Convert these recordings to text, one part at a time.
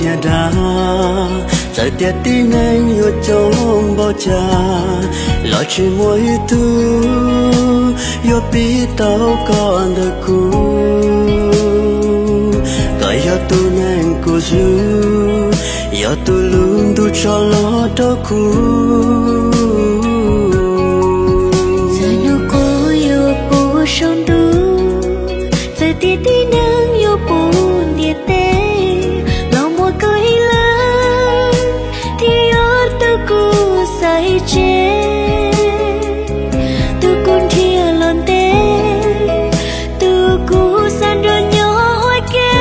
Niam dab, txawm tias tib neeg yuav coob npaum cas los tsis muaj ib tug yuav pib tau koj ntawm kuv. Koj yog tus neeg kuv hlub, yog tus lub ntuj tso los rau kuv. Txawm hnub qub yuav puv saum ntuj, txawm tias tib neeg yuav puv ntiaj teb, los muaj koj ib leeg thiaj yog tus kuv xaiv tseg, tus kuv nrhiav los ntev, tus kuv xav nrog nyob ua ke.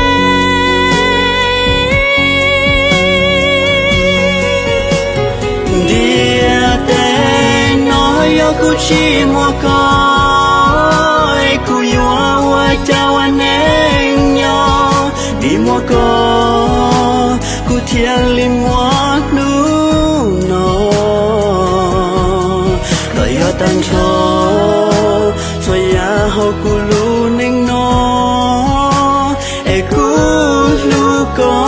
Ntiaj teb no yog kuv tsis muaj koj, es kuv yuav ua cas ua neej nyob? Vim muaj koj, kuv thiaj li muaj hnub no. Koj yog tag nrho txhua yam hauv kuv lub neej no, es kuv hlub koj.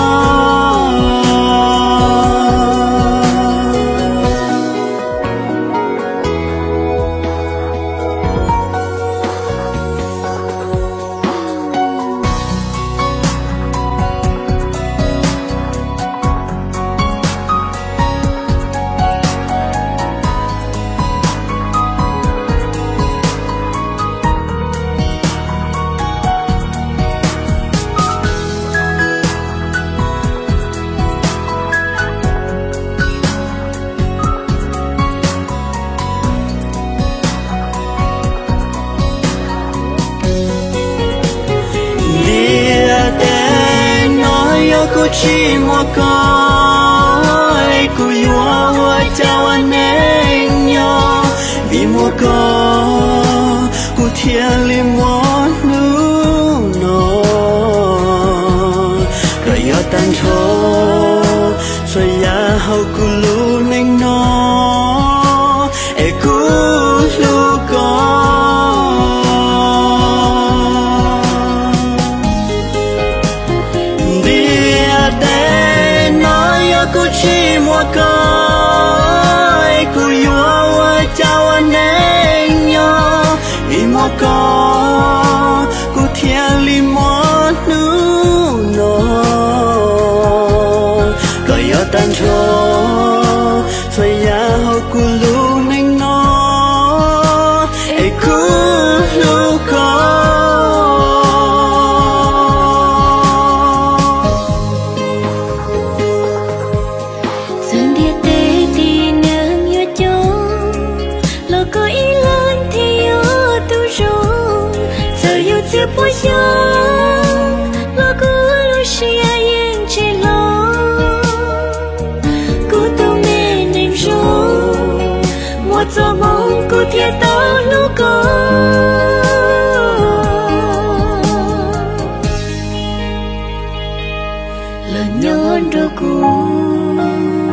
Ntiaj teb no yog kuv tsis muaj koj, es kuv yuav ua cas ua neej nyob? Vim muaj koj, kuv thiaj li muaj hnub no. Koj yog tag nrho txhua yam hauv kuv lub neej no, es kuv hlub koj. Ntiaj teb no yog kuv tsis muaj koj, es kuv yuav ua cas ua neej nyob? Vim muaj koj, kuv thiaj li muaj hnub no. Koj yog tag nrho txhua yam hauv kuv lub neej no, es kuv hlub koj. Txawm ntiaj teb tib neeg yuav coob, los koj ib leeg thiaj yog tus zoo. Txawm yuav txhiab puas xyoo, los kuv lub siab yeej tsis hlob. Kuv tus me neeg zoo, muaj txoj hmoo kuv thiaj tau hlub koj. Los nyob nrog kuv.